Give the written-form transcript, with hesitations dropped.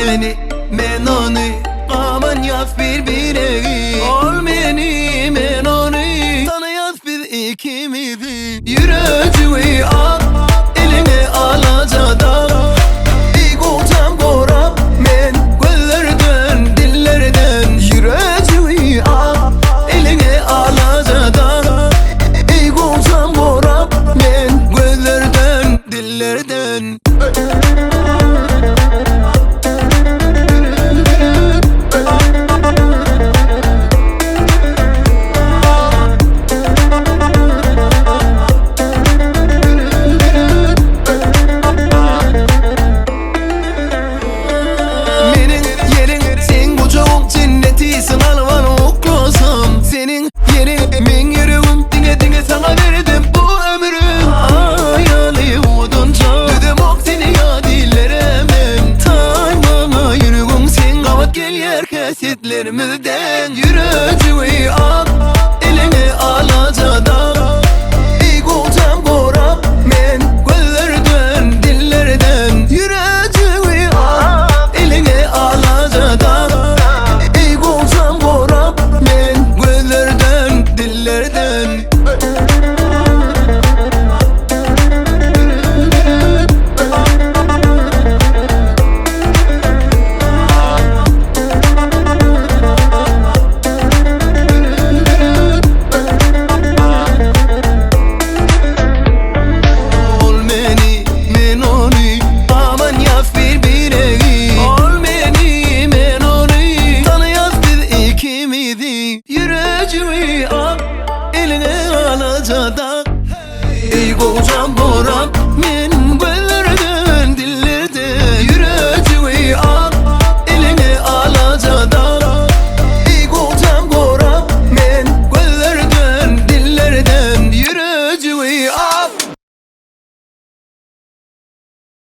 meni, men ony Gabanýas bir-biregi Ol meni, men ony Tanaýas biz ikimizi Ýürejigi al, eliňe alajadan Eý gojam gorap men gözlerden, dillerden Ýürejigi al, eliňe alajadan Eý gojam gorap men gözlerden, dillerden. Meniň ýeriň seň gujagyň jenneti Syňalman uklasam seniň ýeriň meň ýüregim Diňe diňe saňa berdim bu ömrüm Aýaly odunça Düzemok seni ýat illere men Taý maňa ýüregim seň gabat gelýär häsiýetlerimiz deň.